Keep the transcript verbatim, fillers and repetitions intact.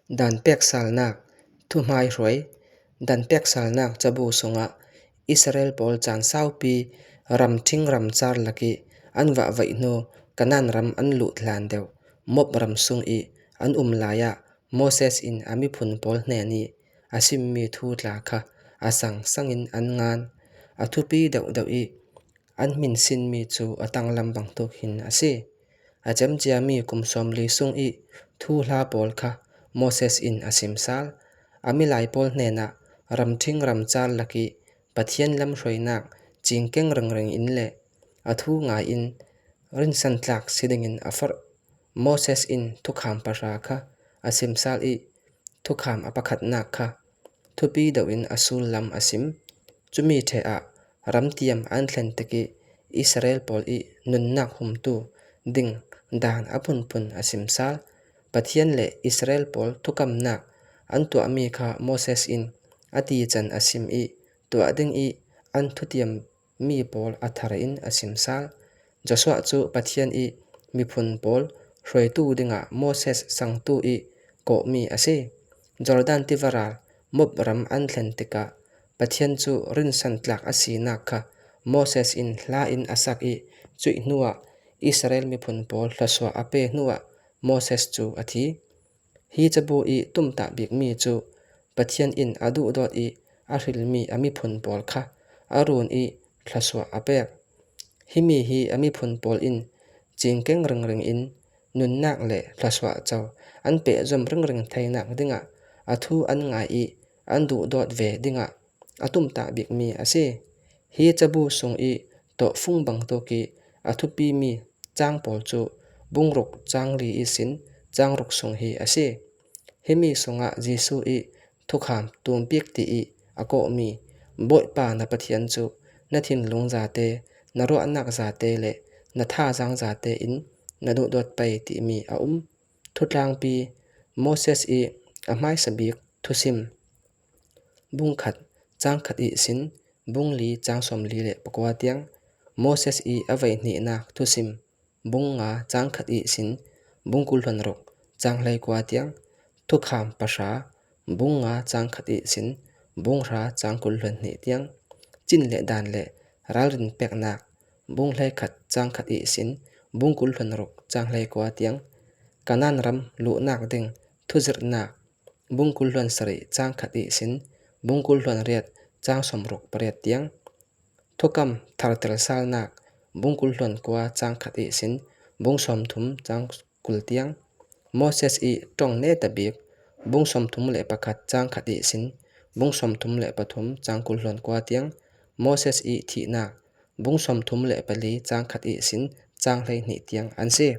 Dan peksalnak, thuhmaihruai. Dan peksalnak cabu sungah Israel pawl caan saupi ramṭhing ramcar lakih an vahvaih hnu Kanaan ram an luh tlan deuh Moab ram sung ih an um lai-ah Moses in a miphun pawl hnen ih a simmi thu tla kha a sangsangin an ngan. A thupi deuhdeuh ih an hminsinmi cu a tanglam bangtuk hin a si. A cemciami kum sawmli sung ih thuhla pawl kha Moses in a sim sal. A milai pawl hnenah ramṭhing ramcar lakih Pathian lamhruainak cingkeng ringring in le a thu ngai in rinsantlak si dingin a forh Moses in thukham pahra kha a sim sal ih thukham a pakhatnak kha thupi deuh in a sullam a sim. Cumi ṭheh ah ramtiam an thlen tikih Israel pawl ih nunnak humtu ding dan a phunphun a sim sal. Pathian le Israel pawl thukamnak an tuahmi kha Moses in a tican a sim ih tuah ding ih an thutiam mi pawl a thar in a sim sal. Joshua cu Pathian ih miphun pawl hruaitu dingah Moses sangtu ih kawhmi a si. Jordan tivaral Moab ram an thlen tikah Pathian cu rinsantlak a sinak kha Moses in hla in a sak ih cuih hnuah Israel miphun pawl thluasuah a pe hnuah Moses cu a thi. Hi cabu ih tumtah bikmi cu Pathian in a duhdawt ih a hrilmi a miphun pawl kha a run ih thluasuah a pek. Himi hi a miphun pawl in cingkeng ringring in nunnak le thluasuah co an pehzom ringring theinak dingah a thu an ngai ih an duhdawt ve dingah a tumtah bikmi a si. Hi cabu sung ih tawhfung bangtuk ih a thupimi cang pawl cu bung ruk cang li ihsin cang ruk sung hi a si. Himi sungah Jesuh ih thukham tumbik ti ih a kawhmi Bawipa na Pathian cu na thinlung zate, na ruahnak zate le na thazaang zate in na duhdawt pei timi a um. Thutlangpi Moses ih a hmaisa bik thusim bung khat cang khat ihsin bung li cang sawmli le pakua tiang, Moses ih a veihnihnak thusim bung nga cang khat ihsin bung kul hluan ruk cang hleikua tiang, thukham pahra bung nga cang khat ihsin bung hra cang kul hluan hnih tiang, cin le dan le ralrin peknak bung hleikhat cang khat ihsin bung kul hluan ruk cang hleikua tiang, Kanaan ram luhnak ding thuzirhnak bung kul hluan sarih cang khat ihsin bung kul hluan riat cang sawmruk pariat tiang, thukam thartel salnak bung kul hluan kua cang khat ihsin bung sawmthum cang kul tiang, Moses ih ṭong neta bik bung sawmthum le pakhat cang khat ihsin bung sawmthum le pathum cang kul hluan kua tiang, Moses ih thihnak bung sawmthum le pali cang khat ihsin cang hleihnih tiang an si.